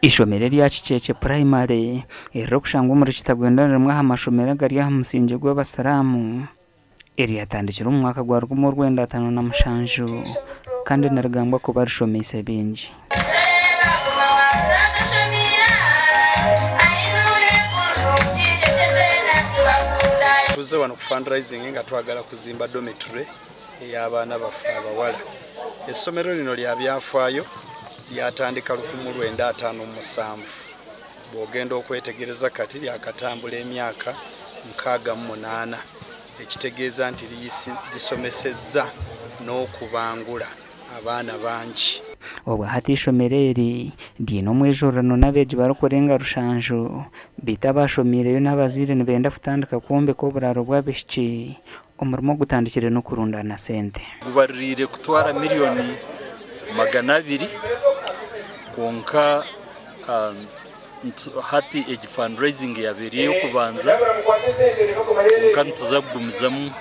Eishomero erya Kikyekye Primary eririkushangwa omuri Kitagwenda ni rimwe aha mashomero agari aha musingye gw'abasiraamu eryatandikire omu mwaka gwa 1957 kandi nirigambwa kuba rishomeise baingi. Tuzze wano ku fundraising nga twagala kuzimba dormitory ey'abaana baffe abawala. Essomero lino lya byafaayo, lyatandika 1957. Bw'ogenda okwetegereza kati lyakatambula emyaka 68 ekitegeeza nti lisomesezza n'okubangula abaana bangi. Obwa hati eishomero eri riine omwejurano n'abeegi barikurenga rushanju beitu abaashomiireyo n'abazaire nibenda kutandika kwombeka oburaaro bw'abaishiki Omurimo ogutandikire n'okurundaana sente. Gubaririire kutwara miriyoni 200 kwonka hati egi fundraising yaaba eri ey'okubanza kwonka nituza kugumizamu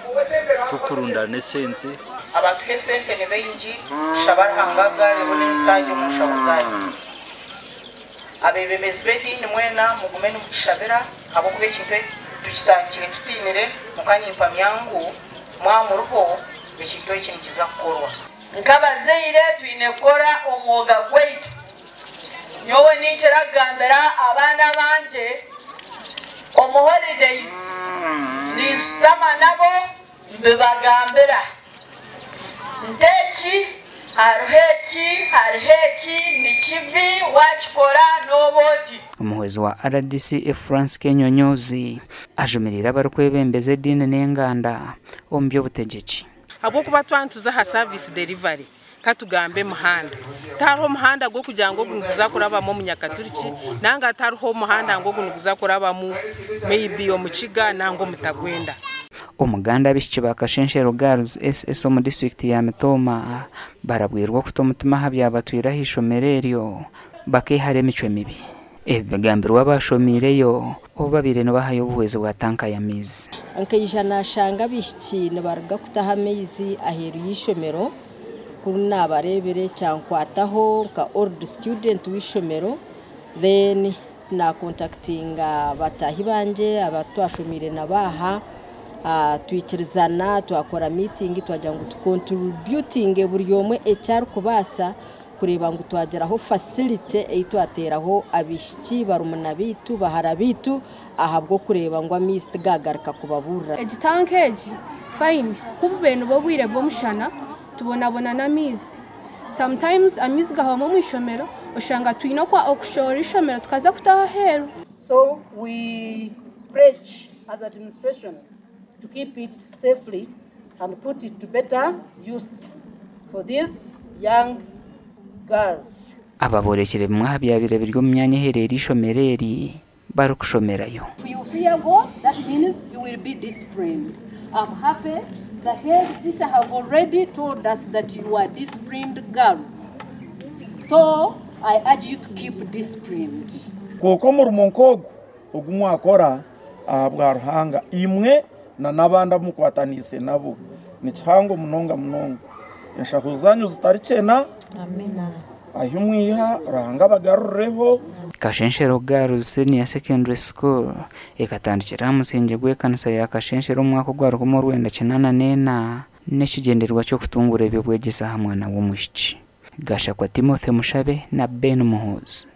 turikurundaana esente. Abatuha esente ni baingi, tushaba Ruhanga agarureho n'ensagye omu nshaho zaanyu. Abeebembezi b'ediini mwena mugume nimutushabira ahabw'okuba ekintu eki tukitandikire tutiinire kwonka nimpamya ngu mwaba muriho ekintu eki nikiza kukorwa. Nk'abazaire twine kukora omwoga gwaitu. Nyowe ninkira kugambira abaana abangye omu holidays ninshutama nabo Mbibagambira nti, Eki, hariho eki, hariho eki, ni kibi, waakikora nooba oti. Omuhwezi wa rdc Efrance Kenyonyozi ajumiriire abarikwebembeza ediini n'enganda omu by'obutegyeki. Ahabw'okuba twaba nituza aha service delivery katugambe emihanda, tihariho muhanda gw'okugira ngu ogu niguza kurabamu omunyakaturiki nanga tihariho omuhanda ngu ogu niguza kurabamu maybe omukiga nanga omutagwenda. Omuganda abaishiki ba Kashenshero Girls SS omu disiturikiti ya Mitooma barabwirwe okuta omutima aha byabatwire aha ishomero eryo bakeehara emicwe mibi. Ebi bigambirwe abaashomiireyo obu babaire nibahayo obuhwezi bwa tanka y'amaizi. Nkaija naashanga abaishiki nibaruga kutaha amaizi aheeru y'eishomero, ku naabareebire kyankwataho nka old student w'eishomero then naakontakitinga bataahi bangye abu twashomiire nabo aha twikirizana twakora meeting twagira ngu tukonturibyutinge buri omwe eki arikubaasa kureeba ngu twagiraho facility ei twateeraho abaishiki barumuna baitu, bahara baitu ahabw'okureeba ngu amaizi tigaagaruka kubaburira. Egi tanka egi fine ku bubaire nibwo obwire bw'omushana tubonabona n'amaizi. Sometimes amaizi gahwamu omu ishomero oshanga twine okushohora ishomero tukaza kutaha aheeru. So we pledge as administration to keep it safely and put it to better use for these young girls. Aba boorekire bimwe aha byabaire biri omu myanya ehereire eishomero eri barikushomerayo. If you fear God, that means you will be disciplined. I'm happy the head teacher have already told us that you are disciplined girls. So I urge you to keep disciplined. Kwonka omurimo nk'ogu ogu mwakora ahabwa Ruhanga, imwe na n'abandi abu mukwataniise nabo, ni kihango munonga munonga. Enshaho zaanyu zitarikyena, ahi mwiha Ruhanga abagarureho. Kashenshero Girls Senior Secondary School ekatandikira aha musingye gw'ekanisa ya Kashenshero omu mwaka ogwa 1984 n'ekigyendererwa ky'okutunguura eby'obwegyese aha mwana w'omwishiki. Gashakwa Timothy Mushabe na Ben Muhoozi.